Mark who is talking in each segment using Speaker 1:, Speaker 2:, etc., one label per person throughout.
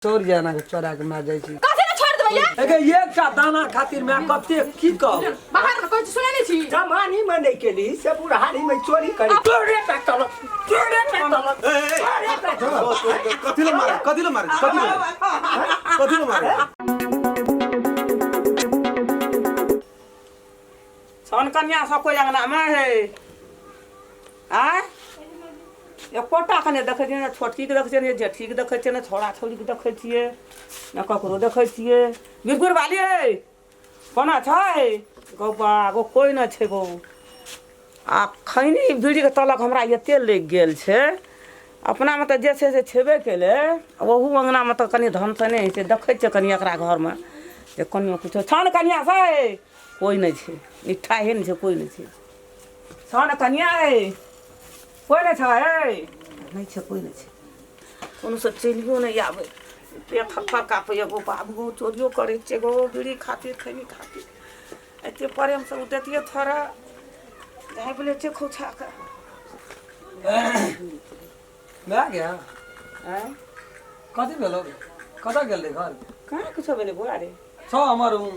Speaker 1: चोर जाना के चोरा के मार जाइ छी।
Speaker 2: कथी ले छोड़ देबै ये?
Speaker 1: एगे एकटा दाना खातिर मैं कते की कहब।
Speaker 2: बाहर में कोई सुनै नहीं छी।
Speaker 3: जमानी में नहीं केली से बुढ़ारी में चोरी करी। चोरे पे तलक, चोरे पे तलक, चोरे पे तलक।
Speaker 4: कथी ले मारे, कथी ले मारे, कथी ले, कथी ले मारे?
Speaker 5: छन कन्या सब कोई अंगना में है आय एकोटा के नहि देखै छियै, ने छोटकीके देखै छियै, ने जेठकीके देखै छियै, ने छौड़ा छौड़ीके देखै छियै, ने ककरो देखै छियै। बिरपुर वाली है कोना छै गौ बा गो? कोइ नहि छै गौ। आ खैनी बीड़ीके तलक हमरा एते लागि गेल छै। अपनामे तऽ जे छै से छेबे केलै, ओहू अङ्गनामे तऽ कनि धन से नहि होइ छै। देखै छियै कनि एकरा घरमे जे कनियो किछो छन कनिया छै, कोइ नहि छै, निट्ठाहे नहि छै, कोइ नहि छै। छन कनिया है, कोइ नहि छै, नहि छै, कोइ नहि छै। कोनो से चलियो नहि आबै, एते थर थर काँपैए गो बाबू गो। चोरियो करै छियै गो बीड़ी खातिर, खैनी खातिर। एते प्रेमसँ ओ दैतियै थोड़ा झाँपि लै छियै खोछा कऽ।
Speaker 1: भए गया?
Speaker 5: आँय?
Speaker 1: कथी भेलो? कतऽ गेल रही घर?
Speaker 5: कहाँ किछो भेलै बौआ रे।
Speaker 1: छौ हमर उ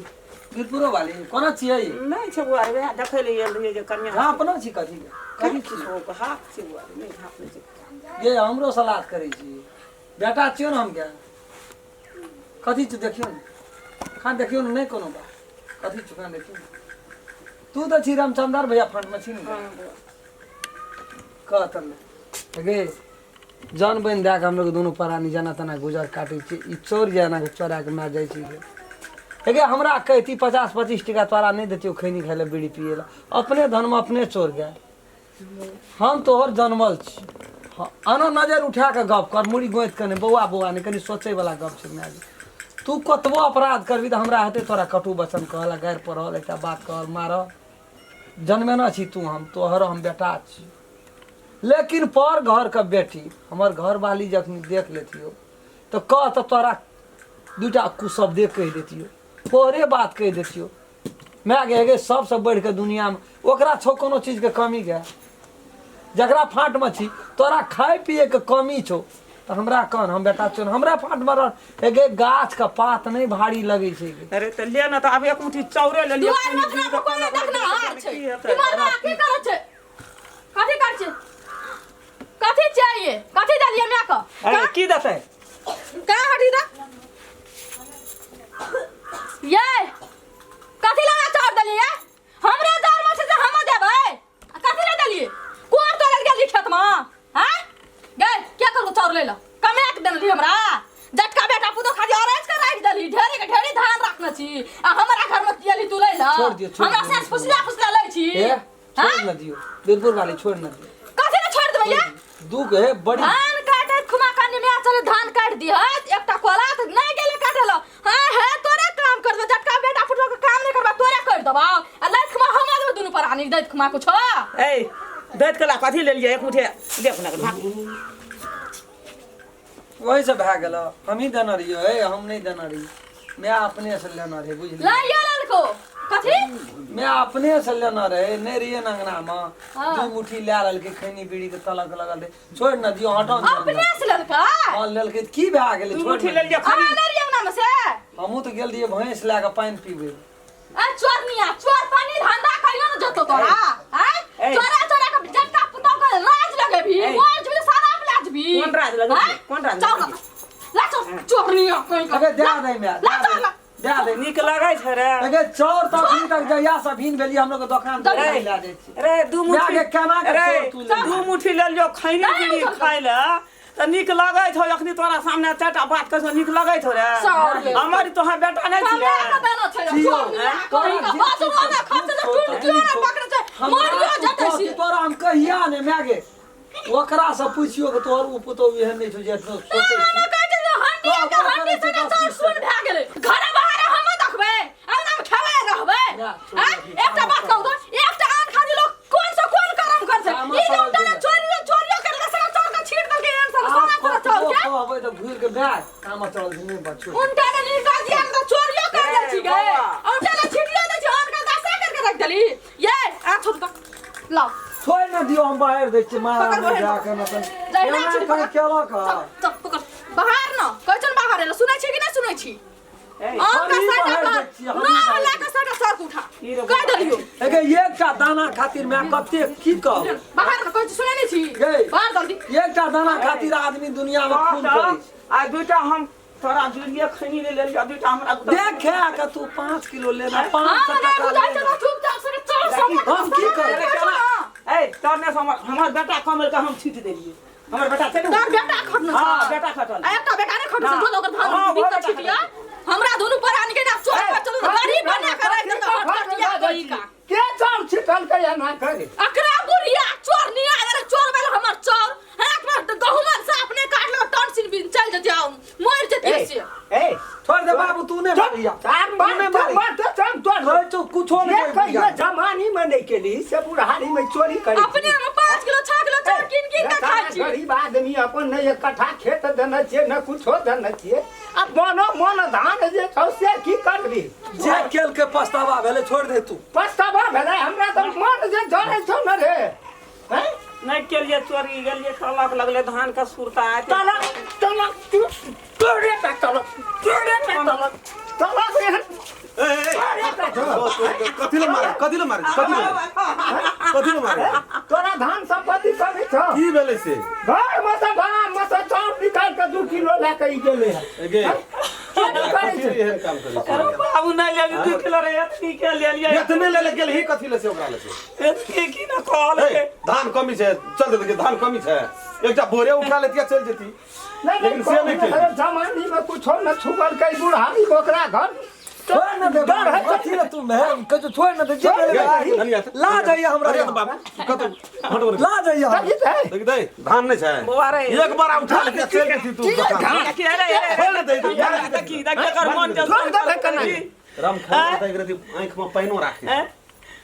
Speaker 1: वीरपुरो वाली कोना छियै?
Speaker 5: नहि छै बौआ रे, वएह देखै लए आयल रहियै जे कनिया।
Speaker 1: हाँ, अपना छी कथी के?
Speaker 5: कथी छी? हाथ छै बौआ रे, नहि हाथ नहि छै।
Speaker 1: ये हमरो सलाह करै छी, बेटा छियौ ने हम के। कथी छै देखियौ ने, खान देखियौ ने। नहि कोनो बात, कथी छै खान देखियौ ने। तू तऽ छी रामचंद्र भैया फ्रंट में छी ने। कह तब गे, जन बनि दए कऽ हमलोग दुनू प्राणी जेना तेना गुजर काटै छियै। ई चोर जे एना कऽ चोरा कऽ मारि जाइ छी गे। हे हमरा कहती 50-25 टका तोरा नहि देतियौ खैनी खाइ लए, बीड़ी पियै लए। अपने धनमे अपने चोर गए। हम तोहर जनमल छी। हाँ, आनो नजर उठा कऽ गप कर, मुड़ी गोति कऽ नहि। बौआ, बौआ नहि, कनि सोचैवला गप छै माय। तू कतबो अपराध करबी तऽ हमरा हेतै तोरा कटु वचन कहल, गारि पढ़ल, एकटा बात कहल, मारल। जनमेने छी तू, हम तोहर हम बेटा छी, लेकिन पर घरके बेटी हमर घरवाली जखनी देख लेतियौ तऽ कह तऽ तोरा दूटा कुशब्दे कहि देतियौ, तोहरे बात कहि देतियौ। माय गे, गे सबसँ बढ़ि कऽ दुनियामे ओकरा छौ कोनो चीजके कमी गे? जकरा फाँटमे छी तोरा खाय पियैके कमी छौ तऽ हमरा कहन, हम बेटा छियौ, हमरा फाँटमे रह। हे गे, गाछके पात नहि भारी लगै छै गे।
Speaker 5: अरे तऽ ले ने तऽ आब एक मुट्ठी चाउरे ले लिअ।
Speaker 2: दुआर में अपना पर कोई नहीं देखना हार छै।
Speaker 5: की हेतै?
Speaker 2: ई मर्दा की करै छै? कथी करै छै? कथी चाहिए? कथी देलियै माय के?
Speaker 5: अरे की देतै?
Speaker 2: कहाँ हटी दा ये? कथी लगा चाउर देलियै? हमरा चाउर में छै से हम देबै। आ कथी ले देलियै? कोर तोड़ल गेली खेत में? हैं गे, के करू चाउर ले ल कमा के देली हमरा? जटका बेटा पुतो खाली अरैज के राखि देली, ढेरी के ढेरी धान रखने छी आ हमरा घर में गेली तू लै ल।
Speaker 1: छोड़ दियौ, छोड़
Speaker 2: हमरा
Speaker 1: दियौ।
Speaker 2: सास फुसला फुसला लै छी।
Speaker 1: ए छोड़
Speaker 2: हाँ?
Speaker 1: न दियौ बीरपुर वाली, छोड़ न दियौ।
Speaker 2: कथी ले छोड़ देबै ये?
Speaker 1: दुख है बड़ी।
Speaker 2: धान काटे खुमा कानी में चले धान काट दी है एकटा कोला त नहीं गेले काटे ल। हां हे, तोरे काम कर दे। जटका बेटा पुतो के काम नहीं करबा, तोरे कर देबा आ लैत खुमा हम देबे दुनू प्राणी दैत खुमा कुछ।
Speaker 5: ए दैत कला कथी लेलियै एक मुट्ठी? देख ने भाग।
Speaker 1: वही से भए गेल। हमही देने रहियो। हे, हम नहीं देने रहियो, मैं अपने से लेना रहे, बुझलियै?
Speaker 2: लाइयो ललको कथी?
Speaker 1: मैं अपने से लेना रहे, नहीं रहिए ने अंगना में।
Speaker 2: हाँ।
Speaker 1: दू मुट्ठी ले लेलकै, खैनी बीड़ी के तलक लगल रहे। छोड़ न दियो, हटाओ दियो।
Speaker 2: अपने से ललका?
Speaker 1: हाँ, लेलकै तऽ की भए गेलै?
Speaker 5: दू
Speaker 1: छोड़
Speaker 5: मुट्ठी
Speaker 1: न
Speaker 5: लेलियै।
Speaker 1: दियौ।
Speaker 2: अहाँ
Speaker 5: खाली
Speaker 2: नहीं रहिए अंगना में से?
Speaker 1: हमहूँ तऽ गेल रहियै भैंस लए कऽ पानि पीबै।
Speaker 2: ए चोरनिया, चोर पानी धंधा कहियो न जतो तोरा। हैं?
Speaker 5: ए।
Speaker 2: चोरा चोरा के जटका पुतो के राज लगेबी।
Speaker 5: ए।
Speaker 2: मोर जबी सारा लाजबी।
Speaker 5: कोन राज लगेबी?
Speaker 2: हैं?
Speaker 5: कोन राज
Speaker 2: चल
Speaker 5: लगेबी?
Speaker 2: ला चल चोरनिया कहीं का।
Speaker 1: अगे दए दे माय,
Speaker 2: ला
Speaker 1: दए
Speaker 2: चल ला।
Speaker 1: दे, दए दे।
Speaker 5: नीक लगै छै रे?
Speaker 1: अगे चौर तऽ अखनी तक जहिया से भीन भेलियै हम लोग के दोकान पर
Speaker 5: रे।
Speaker 1: लए जाइ छी।
Speaker 5: रे दू मुट्ठी
Speaker 1: माय गे, केना के
Speaker 5: रे
Speaker 1: चोर तू लेलही?
Speaker 5: दू मुट्ठी लेलियो खैनी
Speaker 2: नहीं,
Speaker 5: बीड़ी
Speaker 2: चल।
Speaker 5: खाइ लए तऽ नीक लगै छौ? अखनी तोरा सामने चारिटा बात कहै छौ, नीक लगै छौ रे?
Speaker 2: चाउर ले।
Speaker 5: हमर तोहर बेटा नहि
Speaker 2: कमे
Speaker 5: छियै?
Speaker 2: के देना छै।
Speaker 1: छियौ।
Speaker 2: चोरनिया कहीं का, बाजू ना खर्च से टूट क्यों ना पकड़ छै? मरियो जतै छी।
Speaker 1: तोरा हम कहिया ने माय गे, ओकरा से पुछियो कि तोहर उ पुतोहु एहन नहि छौ जे एतना सोचै
Speaker 2: हम
Speaker 1: छी।
Speaker 2: कहै छै जे हंडी के
Speaker 1: कहबो
Speaker 2: हंडी
Speaker 1: करै छै
Speaker 2: सने
Speaker 1: दस
Speaker 2: चाउर
Speaker 1: बीस
Speaker 2: सुन भए गेलै। घरे बाहरे हम देखबै, अंगना में खेबै रहबै।
Speaker 1: ना, छोड़
Speaker 2: हैं?
Speaker 1: दे।
Speaker 2: एकटा बात कहू तो, एकटा आन खाली लोग कोन से कोन करम करतै।
Speaker 1: सामा
Speaker 2: ई जे
Speaker 1: चावल
Speaker 2: उल्टा
Speaker 1: देबै।
Speaker 2: चोरियो चोरियो करलकै, सगरे चाउर के छीट देलकै एहन सन
Speaker 1: आब
Speaker 2: सोना पूरा चाउर
Speaker 1: कतबो
Speaker 2: के।
Speaker 1: कहबै तऽ घुरि के माय कामा चावल से नहि बचो।
Speaker 2: उनटा ने निकाल दिया तऽ चोरियो कर लै छी गे।
Speaker 5: बौआ।
Speaker 2: उनटा ने छीटियो दै छी, आन के दसा करके रख देली। ये आ छोड़ दो। लाओ।
Speaker 1: छोड़ि न दियौ, हम बाहर दै छियै मारा
Speaker 2: पकड़
Speaker 1: जा
Speaker 2: बहन।
Speaker 1: के न
Speaker 2: जहिना
Speaker 1: एना
Speaker 2: छिट
Speaker 1: कहीं
Speaker 2: पकड़।
Speaker 1: केलक
Speaker 2: चल चल पकड़ बाहर न कहै छन बाहर एलो।
Speaker 1: दाना खातिर मैं कते की कहब
Speaker 2: बाहर में कोई सुने नहीं छी
Speaker 1: गई।
Speaker 2: बाहर जल्दी
Speaker 1: एकटा दाना खातिर आदमी दुनिया में खून करै छै
Speaker 5: आ दुटा हम तोरा जुड़िए खैनी ले लेलियो दुटा हमरा
Speaker 1: देख के तू 5 किलो लेना 500
Speaker 2: हम
Speaker 1: टका
Speaker 2: नहीं बुझाइ
Speaker 1: लेना
Speaker 2: छै चुपचाप से चल सब
Speaker 1: हम की करब
Speaker 5: ए तोरने से हमर हमर बेटा कमेल के हम छीट देलिए हमर बेटा छै ने
Speaker 2: तोर बेटा खटनो
Speaker 5: हां बेटा खटल
Speaker 2: आ एकटा बेटा नहीं खटनो
Speaker 5: ना।
Speaker 2: छै ओकर धान
Speaker 5: हाँ,
Speaker 2: बिक
Speaker 5: बेटा
Speaker 2: छिटिया हमरा दुनू प्राणी के ना चोर पर चलू गरीब बना के राख देलक हटकटिया गई का
Speaker 3: के चाउर छिटल के एना करे
Speaker 2: अकरा बुढ़िया चोर नहीं आयल चोर बेल हमर चोर हाथ में गहुमन से अपने काट लो टॉन्सिल बिन चल जतिया मर जतिया से
Speaker 3: ए
Speaker 1: छोड़ दे बाबू तू नहीं मारिया
Speaker 3: चार
Speaker 1: तू नहीं
Speaker 3: बार
Speaker 1: मारी
Speaker 3: बार तो चम तोड़
Speaker 1: कहै छौ कुछो
Speaker 3: ये
Speaker 1: नहीं
Speaker 3: कहियो जमानी में नहीं केली से बुढ़ारी में चोरी करे
Speaker 2: अपने हम 5 किलो 6 किलो चाउर किन किन के खाइ छी
Speaker 3: गरीब आदमी अपन नहीं एक कट्ठा खेत देने छियै न कुछो देने छियै आ मनो मन धान जे छौ से की करबी
Speaker 1: जे केल के पछतावा भेलै छोड़ दे तू
Speaker 3: पछतावा भेलै हमरा तऽ मन जे जरै छौ न रे हैं
Speaker 5: नहीं केलिए चोरी गेलिए तलक लगले धान का सुरता आय
Speaker 3: तलक तलक तू तोरे पे तलक तोरे पे तलक तलक एहन
Speaker 4: कथी ले मारे कथी ले मारे कथी ले कथी ले मारे
Speaker 3: तोरा धान संपत्ति कमी छौ
Speaker 4: की भेलै से
Speaker 3: घर में से धान में से चाउर निकाल के 2 किलो लए के ई गेलै हन
Speaker 4: गे
Speaker 3: चोरी करै छै
Speaker 4: एहन काम करै छै
Speaker 5: बाबू नहीं ले 2 किलो रे एतनी के ले लिया
Speaker 4: एतने ले ले गेल ही कथी ले से ओकरा ले से
Speaker 5: एतनी की ना कहल
Speaker 4: ए धान कमी छै चल दे धान कमी छै एकटा बोरे उठा लेतिया चल जेती
Speaker 3: नहीं
Speaker 4: लेकिन से नहीं केली
Speaker 3: जमानी में कुछो न छुपल के बुढ़ारी ओकरा घर
Speaker 1: छोड़ न दे
Speaker 3: डर है
Speaker 1: कथी ले तू मैं कह छोड़ न दे जे भेलै ला जाइए हमरा
Speaker 4: अरे बाबू कत हट
Speaker 1: ला जाइए हमरा।
Speaker 3: तभी तऽ
Speaker 4: देख दे धान नहीं छै
Speaker 5: बौआ रे।
Speaker 4: एक बार उठा लेतिया चल जेती तू
Speaker 5: की रे
Speaker 4: छोड़ दे
Speaker 5: देखी देख एकर मन जे
Speaker 3: छोड़ दे कना
Speaker 4: राम खा त एक रति आंख में पाइनो राखे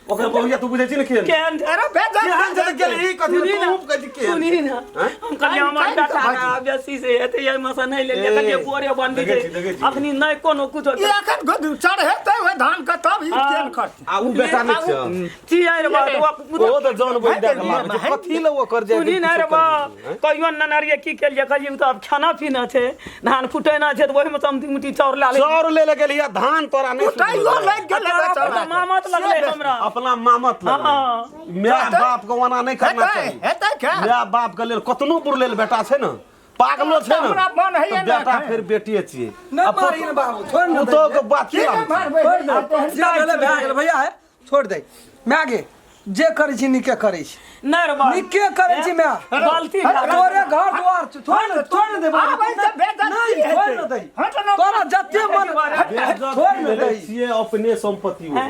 Speaker 4: ओकर बहुरिया तू बुझै छी ने केहन
Speaker 5: केहन
Speaker 3: अरे बेजा
Speaker 4: केहन छै त गेल ई कथी
Speaker 5: सुनी ना।
Speaker 4: तू कहै छी केहन
Speaker 5: सुनी ना
Speaker 4: हैं?
Speaker 5: हम कहलिए हमर बेटा ना बेसी से हेतै एहि में से नहीं ले लिया कहलिए बोरे बंदी
Speaker 4: देखै
Speaker 5: छै
Speaker 4: छी, देखै छी।
Speaker 5: अखनी नहीं कोनो कुछो
Speaker 3: ई एखन गोद चढ़ेतै ओहि धान के तब ई केन करतै
Speaker 4: आ उ बेटा नहीं छै
Speaker 5: चियर बात
Speaker 4: ओ त जन बोल दे लागे छै कथी ले ओकर जे
Speaker 5: सुनी ना रे बा कहियो ननरिया की केलिए कहलिए तऽ आब खाना पीना छै धान कुटेना छै तऽ ओहिमे से हम दू मुट्ठी चाउर ला ले
Speaker 4: चाउर ले ले गेलिया धान तोरा नहीं
Speaker 3: कुटाइयो लागि गेलै बेचारा
Speaker 5: मामत लगलै हमरा
Speaker 4: अपना मामत लगलै my बाप के ओना नहीं करना
Speaker 3: हेतै
Speaker 4: चाहिए
Speaker 3: हेतै क्या
Speaker 4: my बाप के लेल कतनो बुर लेल बेटा छै ने पागलो छै ने
Speaker 3: हमरा मन होइए
Speaker 4: तऽ
Speaker 3: ने
Speaker 4: बेटा
Speaker 3: एखन।
Speaker 4: फेर बेटिए छियै
Speaker 1: नहीं मारी ने बाबू छोड़ न दे
Speaker 4: पुतोह के बात
Speaker 3: की
Speaker 4: की
Speaker 3: ने मारबै
Speaker 1: छोड़ दे जे भेलै भए गेल भैया है छोड़ दे मैं गे जे करै छी नीके करै छी
Speaker 5: नहीं रे बा
Speaker 1: नीके करै छी मैं
Speaker 5: गलती भए गेल।
Speaker 1: तोरे घर द्वार छौ, छोड़ न छोड़ न दे बाबू
Speaker 3: आबै तऽ बेइज्जती
Speaker 1: नहीं छोड़ न दे
Speaker 3: हट न
Speaker 1: तोरा जते मन छोड़ न दे
Speaker 4: छियै अपने संपत्ति ओ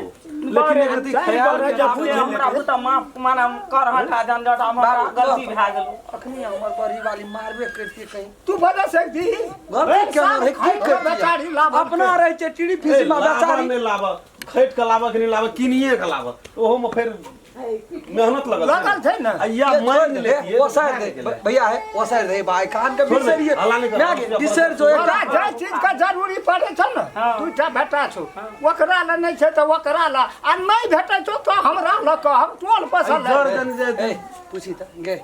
Speaker 4: लेकिन एक रति ख्याल
Speaker 5: ख्याल
Speaker 4: के बुझि
Speaker 5: हमरा पुता माफ माना कर हटा झंझट हमरा
Speaker 1: बाबू,
Speaker 5: गलती भए गेल
Speaker 1: अखनी हमर बड़ी वाली मारबे करती कहीं
Speaker 3: तू बता सकती
Speaker 1: गलती केना रहै की करती
Speaker 3: बेचारी लाभ
Speaker 1: अपना रहै छै टीड़ी फीस में बेचारी
Speaker 4: नहीं लाब खैट के लाब कि नहीं लाब किनिए के लाब ओहो में फिर मेहनत लगल
Speaker 3: लगल छै ने।
Speaker 4: आ या मान लेतियै
Speaker 1: ओसार दे भैया है ओसार दे भाई कान के
Speaker 4: छोड़ दे,
Speaker 1: बिसरिए
Speaker 4: हल्ला नहीं कर।
Speaker 1: मैं गे बिसर जो
Speaker 3: तोरा
Speaker 1: एकटा
Speaker 3: जाहि चीज के जरूरी पड़ै छै ने दूटा बेटा छौ ओकरा लए नहि छै तऽ ओकरा लए आ नहि भेटै छौ तऽ हमरा लऽ कऽ हम टोल पर सँ लए
Speaker 4: जर
Speaker 3: लेब।
Speaker 4: जन जे
Speaker 1: ए पूछी त गे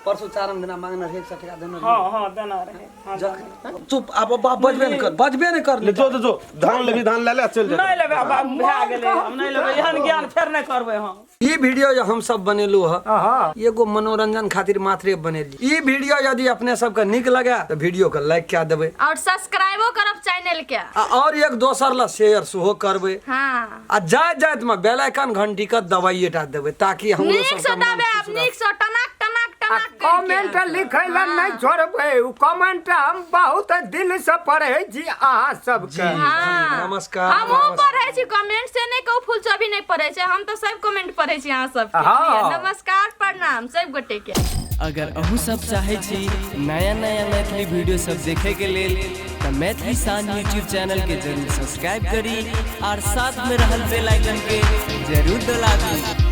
Speaker 1: परसों चारम दिना मांगना रहे 100 टका देना
Speaker 5: हां हां देना रहे हां
Speaker 1: जखनी चुप आब बाप बजबे नहीं कर बजबे नहीं कर
Speaker 4: ले जो जो जो धान लेबी धान ले ले चल जा
Speaker 5: नहीं लेबै आब भए गेलै हम नहीं लेबै एहन ज्ञान फेर नहीं करबै हम
Speaker 1: ई वीडियो जो हम सब बनेलू ह
Speaker 3: हाँ
Speaker 1: एगो मनोरंजन खातिर मात्रे बनेली ई वीडियो यदि अपने सबके नीक लगे तो वीडियो के लाइक कए देबै
Speaker 2: और सब्सक्राइबो करब चैनल के
Speaker 1: आ और एक दोसर ला शेयर सेहो करबै
Speaker 2: हाँ
Speaker 1: आ जाइत जाइत में बेल आइकन घंटी के दबाइए टा देबै ताकि हमरो
Speaker 2: नीक से
Speaker 1: सबके मन
Speaker 2: दबाब
Speaker 1: खुश रहत।
Speaker 2: नीक से टनाक टनाक
Speaker 3: आ
Speaker 2: टनाक
Speaker 3: कमेंट लिखै लए नहि छोड़बै ओ कमेंट हम बहुत दिल से पढ़ै छी अहाँ सबके
Speaker 2: हाँ।
Speaker 1: नमस्कार,
Speaker 2: हमहूँ
Speaker 1: नमस्कार।
Speaker 2: पढ़ै छी कमेंट से नहीं कहू फुल चौबी नहीं पढ़ै छै हम तो सब कमेंट पढ़ै छी अहाँ सबके
Speaker 3: हाँ।
Speaker 2: नमस्कार प्रणाम सब गोटे के
Speaker 6: अगर अहूँ सब चाहै छी नया नया मैथिली वीडियो सब देखे के लेल तऽ मैथिली शान यूट्यूब चैनल के जरूर सब्सक्राइब करी और साथ में रहल बेल आइकन के जरूर दबाबी।